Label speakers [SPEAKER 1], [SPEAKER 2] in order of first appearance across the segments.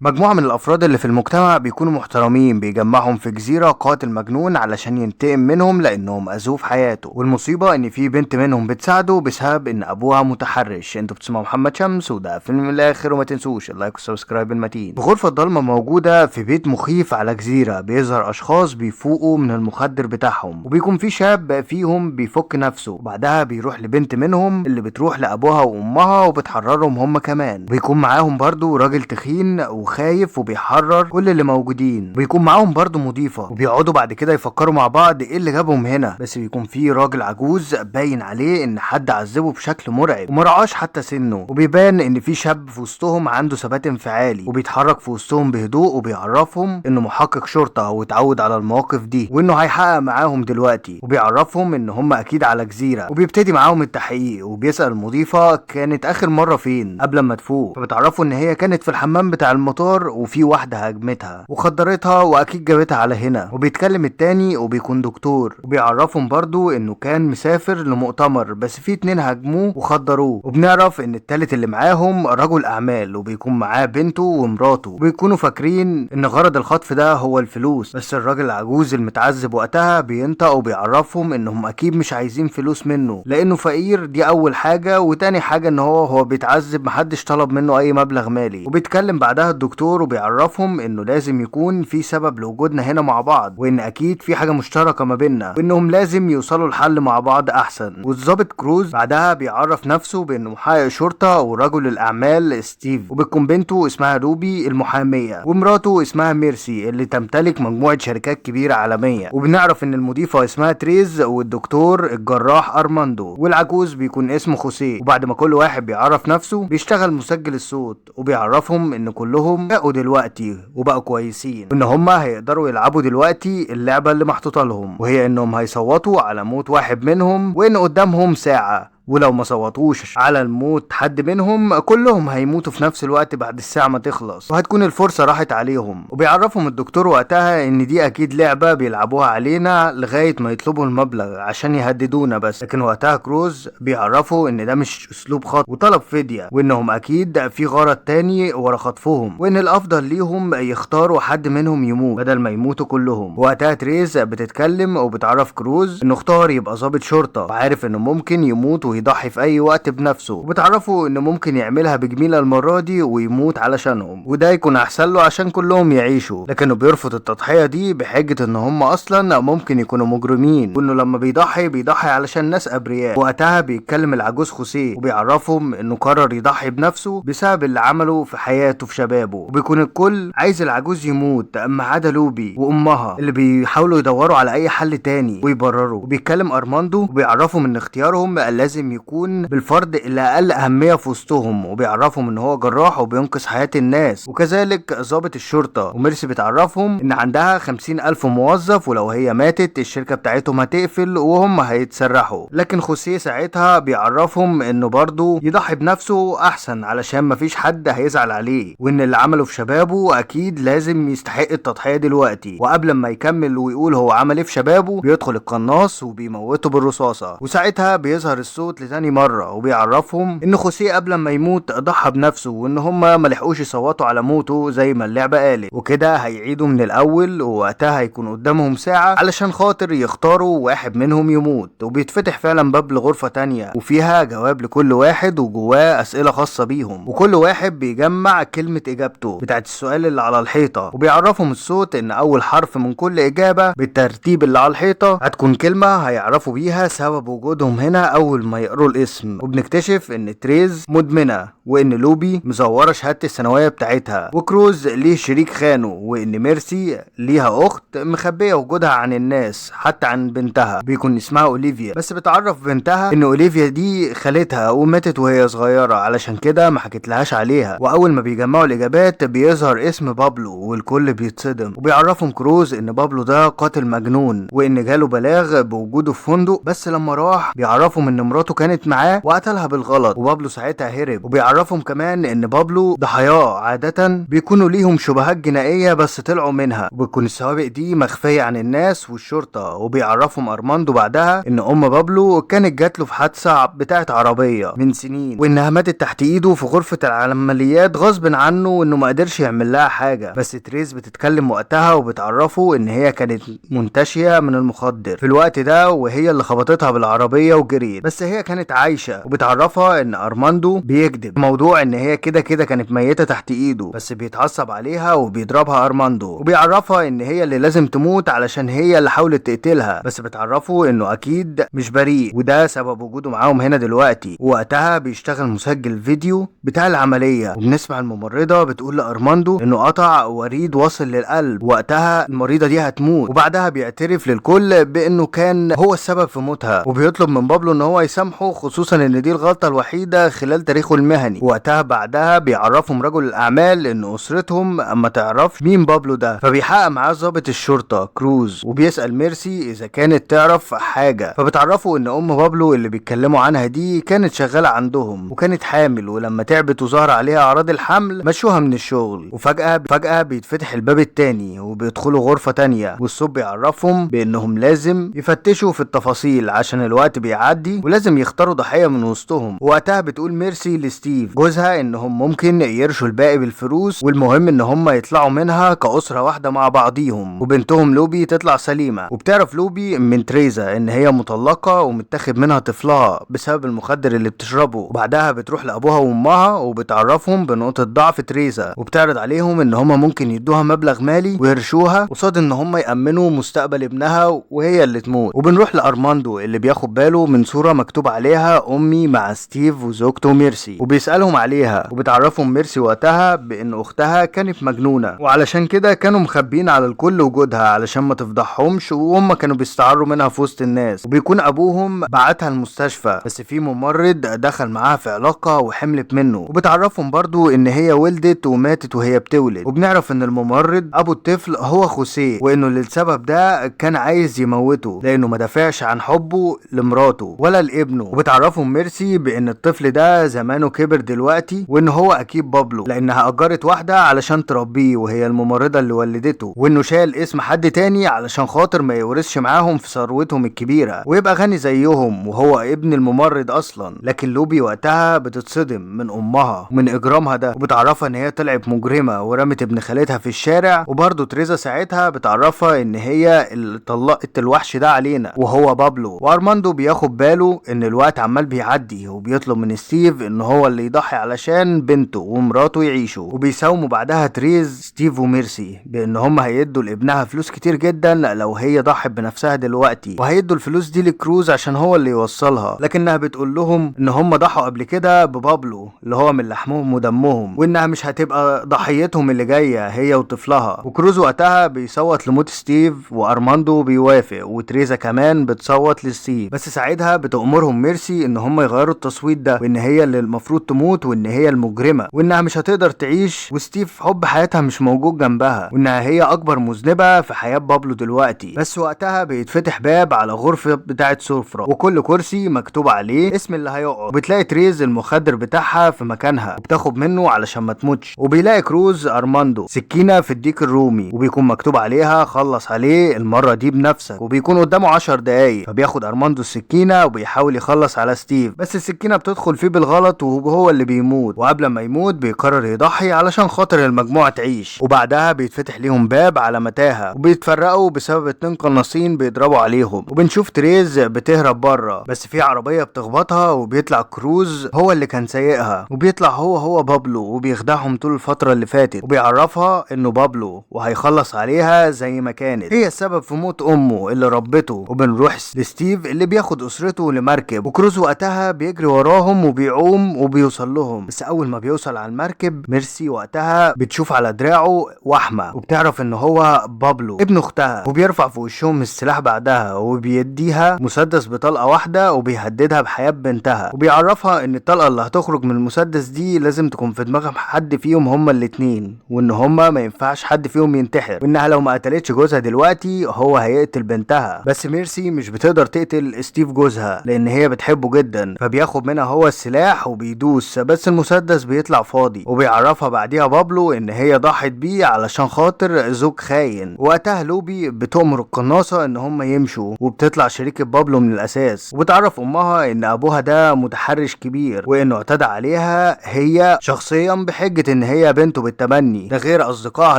[SPEAKER 1] مجموعة من الأفراد اللي في المجتمع بيكونوا محترمين، بيجمعهم في جزيرة قاتل مجنون علشان ينتقم منهم لأنهم أذوه في حياته. والمصيبة إن في بنت منهم بتساعده بسبب إن أبوها متحرش. انتوا بتسمعوا محمد شمس وده فيلم من الآخر، وما تنسوش ال like وال subscribe المتين. في غرفة ضلمة موجودة في بيت مخيف على جزيرة بيظهر أشخاص بيفوقوا من المخدر بتاعهم، وبيكون في شاب فيهم بيفك نفسه، وبعدها بيروح لبنت منهم اللي بتروح لأبوها وأمها وبتحررهم هم كمان. بيكون معاهم برضو راجل تخين وخايف وبيحرر كل اللي موجودين، وبيكون معاهم برضو مضيفة، وبيقعدوا بعد كده يفكروا مع بعض ايه اللي جابهم هنا. بس بيكون في راجل عجوز باين عليه ان حد عذبه بشكل مرعب ومرعاش حتى سنة، وبيبان ان في شاب في وسطهم عنده ثبات انفعالي وبيتحرك في وسطهم بهدوء، وبيعرفهم انه محقق شرطة واتعود على المواقف دي وانه هيحقق معاهم دلوقتي، وبيعرفهم ان هم اكيد على جزيرة، وبيبتدي معاهم التحقيق. وبيسأل المضيفة كانت اخر مرة فين قبل ما تفوق، فبتعرفوا ان هي كانت في الحمام بتاع المطار وفي واحدة هاجمتها وخدرتها واكيد جابتها على هنا. وبيتكلم التاني وبيكون دكتور، وبيعرفهم برضو انه كان مسافر لمؤتمر بس في اتنين هاجموه وخدروه. وبنعرف ان التالت اللي معاهم رجل اعمال وبيكون معاه بنته ومراته، وبيكونوا فاكرين ان غرض الخطف ده هو الفلوس، بس الراجل العجوز المتعذب وقتها بينطق وبيعرفهم انهم اكيد مش عايزين فلوس منه لانه فقير، دي اول حاجة، وتاني حاجة ان هو بيتعذب محدش طلب منه اي مبلغ مالي. وبيتكلم بعدها الدكتور وبيعرفهم انه لازم يكون في سبب لوجودنا هنا مع بعض، وان اكيد في حاجة مشتركة ما بيننا، وانهم لازم يوصلوا لحل مع بعض احسن. والضابط كروز بعدها بيعرف نفسه بانه محقق شرطه ورجل الاعمال ستيف، وبتكون بنته اسمها روبي المحاميه، ومراته اسمها ميرسي اللي تمتلك مجموعة شركات كبيرة عالمية. وبنعرف ان المضيفة اسمها تريز، والدكتور الجراح ارماندو، والعجوز بيكون اسمه خوسيه. وبعد ما كل واحد بيعرف نفسه بيشتغل مسجل الصوت وبيعرفهم ان كلهم بقوا دلوقتي وبقوا كويسين، وان هم هيقدروا يلعبوا دلوقتي اللعبة اللي محطوطة لهم، وهي انهم هيصوتوا على موت واحد منهم، وان قدامهم ساعة، ولو ما صوتوش على الموت حد منهم كلهم هيموتوا في نفس الوقت بعد الساعة ما تخلص، وهتكون الفرصة راحت عليهم. وبيعرفهم الدكتور وقتها ان دي اكيد لعبة بيلعبوها علينا لغاية ما يطلبوا المبلغ عشان يهددونا بس. لكن وقتها كروز بيعرفوا ان ده مش اسلوب خطف وطلب فدية، وانهم اكيد في غرض تاني ورا خطفهم، وان الافضل ليهم يختاروا حد منهم يموت بدل ما يموتوا كلهم. وقتها تريز بتتكلم وبتعرف كروز انه اختار يبقى ضابط شرطة وعارف انه ممكن يموت ويضحي في اي وقت بنفسه، وبتعرفوا انه ممكن يعملها بجميلة المرة دي ويموت علشانهم، وده يكون احسن له عشان كلهم يعيشوا. لكنه بيرفض التضحية دي بحجة ان هم اصلا ممكن يكونوا مجرمين، وانه لما بيضحي بيضحي علشان ناس ابرياء. وقتها بيتكلم العجوز خوسيه وبيعرفهم انه قرر يضحي بنفسه بسبب اللي عمله في حياته في شبابه، وبيكون الكل عايز العجوز يموت اما عدا لوبي وامها اللي بيحاولوا يدوروا على اي حل تاني ويبرروا. وبيتكلم ارماندو وبيعرفهم ان اختيارهم لازم يكون بالفرد اللي اقل اهمية في وسطهم، وبيعرفهم ان هو جراح وبينقذ حياة الناس، وكذلك ضابط الشرطة. وميرسي بتعرفهم ان عندها 50,000 موظف، ولو هي ماتت الشركة بتاعتهم هتقفل وهم هيتسرحوا. لكن خوسيه ساعتها بيعرفهم انه برضه يضحي بنفسه احسن علشان مفيش حد هيزعل عليه، وان اللي عمله في شبابه اكيد لازم يستحق التضحية دلوقتي. وقبل ما يكمل ويقول هو عمل ايه في شبابه بيدخل القناص وبيموته بالرصاصه، وساعتها بيظهر الصوت لتاني مرة وبيعرفهم ان خوسيه قبل ما يموت ضحى بنفسه، وان هما ما لحقوش يصوتوا على موته زي ما اللعبة قالت، وكده هيعيدوا من الاول. ووقتها هيكون قدامهم ساعة علشان خاطر يختاروا واحد منهم يموت. وبيتفتح فعلا باب لغرفة تانية وفيها جواب لكل واحد وجواه اسئلة خاصة بيهم، وكل واحد بيجمع كلمة اجابته بتاعت السؤال اللي على الحيطة. وبيعرفهم الصوت ان اول حرف من كل اجابة بالترتيب اللي على الحيطة هتكون كلمة هيعرفوا بيها سبب وجودهم هنا اول ما يقروا الاسم. وبنكتشف ان تريز مدمنة، وان لوبي مزورة شهادة الثانوية بتاعتها، وكروز ليه شريك خانه، وان ميرسي ليها اخت مخبية وجودها عن الناس حتى عن بنتها بيكون اسمها اوليفيا، بس بتعرف بنتها ان اوليفيا دي خالتها وماتت وهي صغيرة علشان كده ما حكيتلهاش عليها. واول ما بيجمعوا الاجابات بيظهر اسم بابلو والكل بيتصدم، وبيعرفهم كروز ان بابلو ده قاتل مجنون، وان جاله بلاغ بوجوده في فندق، بس لما راح بيعرفهم ان مراته كانت معاه وقتلها بالغلط، وبابلو ساعتها هرب. وبيعرفهم كمان ان بابلو ضحاياه عادة بيكونوا ليهم شبهات جنائية بس طلعوا منها، وبتكون السوابق دي مخفية عن الناس والشرطة. وبيعرفهم ارماندو بعدها ان ام بابلو كانت جات له في حادثه بتاعه عربية من سنين، وانها ماتت تحت ايده في غرفة العمليات غصب عنه، وانه ما قدرش يعمل لها حاجة. بس تريز بتتكلم وقتها وبتعرفه ان هي كانت منتشيه من المخدر في الوقت ده، وهي اللي خبطتها بالعربية وجريت، بس هي كانت عايشه. وبتعرفها ان ارماندو بيكذب موضوع ان هي كده كده كانت ميته تحت ايده، بس بيتعصب عليها وبيضربها ارماندو، وبيعرفها ان هي اللي لازم تموت علشان هي اللي حاولت تقتلها، بس بتعرفه انه اكيد مش بريء وده سبب وجوده معاهم هنا دلوقتي. ووقتها بيشتغل مسجل فيديو بتاع العملية، وبنسمع الممرضة بتقول لارماندو انه قطع وريد واصل للقلب، وقتها المريضة دي هتموت. وبعدها بيعترف للكل بانه كان هو السبب في موتها، وبيطلب من بابلو ان هو يسامحه، خصوصا ان دي الغلطة الوحيدة خلال تاريخه المهني. وقتها بعدها بيعرفهم رجل الاعمال ان اسرتهم اما تعرف مين بابلو ده، فبيحقق معاه ضابط الشرطة كروز، وبيسال ميرسي اذا كانت تعرف حاجة، فبتعرفوا ان ام بابلو اللي بيتكلموا عنها دي كانت شغالة عندهم وكانت حامل، ولما تعبت وظهر عليها اعراض الحمل مشوها من الشغل. وفجاة بيتفتح الباب التاني وبيدخلوا غرفة تانية، والصوت بيعرفهم بانهم لازم يفتشوا في التفاصيل عشان الوقت بيعدي ولازم يختاروا ضحية من وسطهم. وقتها بتقول ميرسي لستيف جوزها انهم ممكن يرشوا الباقي بالفلوس، والمهم ان هم يطلعوا منها كأسره واحدة مع بعضيهم، وبنتهم لوبي تطلع سليمة. وبتعرف لوبي من تريزا ان هي مطلقه ومتاخد منها طفلها بسبب المخدر اللي بتشربه. وبعدها بتروح لابوها وامها وبتعرفهم بنقطة ضعف تريزا، وبتعرض عليهم ان هم ممكن يدوها مبلغ مالي ويرشوها قصاد ان هم يامنوا مستقبل ابنها وهي اللي تموت. وبنروح لارماندو اللي بياخد باله من صوره مكتوب عليها امي مع ستيف وزوجته ميرسي، وبيسالهم عليها، وبتعرفهم ميرسي وقتها بان اختها كانت مجنونة، وعلشان كده كانوا مخبيين على الكل وجودها علشان ما تفضحهمش، وهم كانوا بيستعروا منها في وسط الناس. وبيكون ابوهم بعتها المستشفى، بس في ممرض دخل معاها في علاقة وحملت منه، وبتعرفهم برضو ان هي ولدت وماتت وهي بتولد. وبنعرف ان الممرض ابو الطفل هو خوسيه، وانه للسبب ده كان عايز يموته لانه ما دافعش عن حبه لمراته ولا لابنه. وبتعرفهم ميرسي بان الطفل ده زمانه كبر دلوقتي، وان هو اكيد بابلو لانها اجرت واحدة علشان تربيه وهي الممرضة اللي ولدته، وانه شال اسم حد تاني علشان خاطر ما يورثش معاهم في ثروتهم الكبيرة ويبقى غني زيهم، وهو ابن الممرض اصلا. لكن لوبي وقتها بتتصدم من امها ومن اجرامها ده، وبتعرفها ان هي طلعت مجرمه ورمت ابن خالتها في الشارع. وبرضه تريزا ساعتها بتعرفها ان هي اللي طلقت الوحش ده علينا وهو بابلو. وارماندو بياخد باله ان الوقت عمال بيعدي، وبيطلب من ستيف ان هو اللي يضحي علشان بنته ومراته يعيشوا. وبيساوموا بعدها تريز ستيف وميرسي بان هم هيدوا لابنها فلوس كتير جدا لو هي ضحت بنفسها دلوقتي، وهيدوا الفلوس دي لكروز عشان هو اللي يوصلها. لكنها بتقول لهم ان هم ضحوا قبل كده ببابلو اللي هو من لحمهم ودمهم، وانها مش هتبقى ضحيتهم اللي جاية هي وطفلها. وكروز وقتها بيصوت لموت ستيف، وارماندو بيوافق، وتريزا كمان بتصوت لستيف. بس ساعتها بتأمرهم ميرسي ان هم يغيروا التصويت ده، وان هي اللي المفروض تموت، وان هي المجرمة، وانها مش هتقدر تعيش وستيف حب حياتها مش موجود جنبها، وانها هي اكبر مذنبه في حياة بابلو دلوقتي. بس وقتها بيتفتح باب على غرفة بتاعه سفره، وكل كرسي مكتوب عليه اسم اللي هيقعد. وبتلاقي تريز المخدر بتاعها في مكانها وبتاخد منه علشان ما تموتش. وبيلاقي كروز ارماندو سكينة في الديك الرومي، وبيكون مكتوب عليها خلص عليه المرة دي بنفسك، وبيكون قدامه 10 دقايق. فبياخد ارماندو السكينة وبيحاول يخلص على ستيف، بس السكينة بتدخل فيه بالغلط وهو اللي بيموت. وقبل ما يموت بيقرر يضحي علشان خاطر المجموعة تعيش. وبعدها بيتفتح ليهم باب على متاهه، وبيتفرقوا بسبب 2 قناصين بيضربوا عليهم. وبنشوف تريز بتهرب بره، بس في عربية بتخبطها وبيطلع كروز هو اللي كان سايقها، وبيطلع هو بابلو، وبيخدعهم طول الفترة اللي فاتت، وبيعرفها انه بابلو وهيخلص عليها زي ما كانت هي السبب في موت امه اللي ربته. وبنروح لستيف اللي بياخد اسرته لمركب، وكروز وقتها بيجري وراهم وبيعوم وبيوصل لهم. بس اول ما بيوصل على المركب ميرسي وقتها بتشوف على دراعه وحمه، وبتعرف ان هو بابلو ابن اختها، وبيرفع في وشهم السلاح بعدها وبيديها مسدس بطلقه واحدة، وبيهددها بحياة بنتها، وبيعرفها ان الطلقة اللي هتخرج من المسدس دي لازم تكون في دماغ حد فيهم هما الاتنين، وان هما ما ينفعش حد فيهم ينتحر، وانها لو ما قتلتش جوزها دلوقتي هو هيقتل بنتها. بس ميرسي مش بتقدر تقتل ستيف جوزها لان هي هي بتحبه جدا، فبياخد منها هو السلاح وبيدوس، بس المسدس بيطلع فاضي. وبيعرفها بعديها بابلو ان هي ضحت بيه علشان خاطر زوج خاين. وقتها لوبي بتؤمر القناصة ان هم يمشوا، وبتطلع شريكة بابلو من الاساس، وبتعرف امها ان ابوها ده متحرش كبير وانه اعتدى عليها هي شخصيا بحجة ان هي بنته بالتبني، ده غير اصدقائها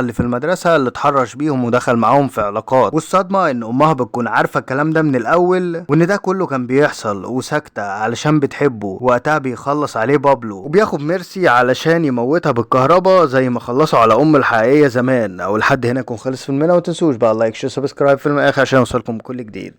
[SPEAKER 1] اللي في المدرسة اللي اتحرش بيهم ودخل معاهم في علاقات. والصدمة ان امها بتكون عارفة الكلام ده من الاول وان ده كله كان بيحصل وساكتة علشان بتحبه. وقتها بيخلص عليه بابلو وبياخد ميرسي علشان يموتها بالكهرباء زي ما خلصوا على ام الحقيقية زمان. او لحد هنا يكون خلص فيلمنا، ومتنسوش بقى like share subscribe في الاخر عشان يوصلكم كل جديد.